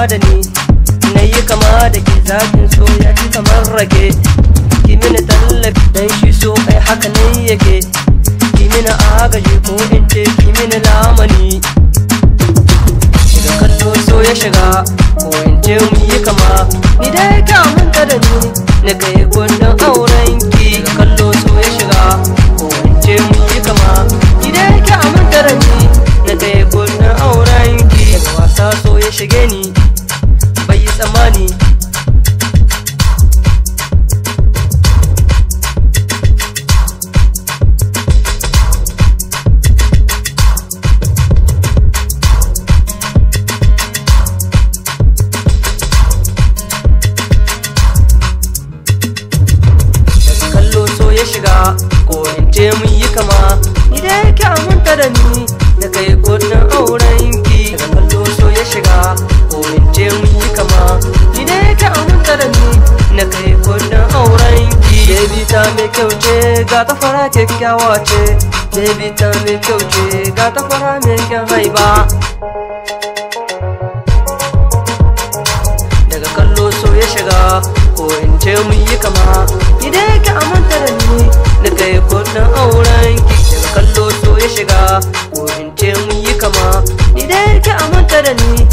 kama da ni, na yi kama da ke. Zakin so ya ci kamar rake. Ki mini tallafi dan shi so ai haka ne yake. Ki mini agaji ko in ce ki mini lamani. Daga kallo so ya shiga ko in ce mu yi kama. Ni dai ka manta da ni, na kai gudun auren ki. Daga kallo so ya shiga ko in ce mu yi kama. Ni dai ka manta da ni, na kai gudun auren ki. Daga wasa so ya shige ni, bai yi tsammani. Daga kallo so ya shiga ko in ce mun yi kama. Ni dai ki aminta da ni, na kai gudun auren ki. Daga kallo so ya shiga ko in ce mun yi kama. Ni dai ki aminta da ni, na kai gudun auren ki. Baby ta mai kyau ce, ga ta fara kyakkyawa ce. Baby ta mai kyau ce, ga ta fara mai kyan haiba. Daga kallo so ya shiga ko in ce mun yi kama. Ni dai ki aminta da ni, na kai kudin auren ki. Daga kallo so ya shiga ko in ce mun yi kama. Ni dai ki aminta da ni,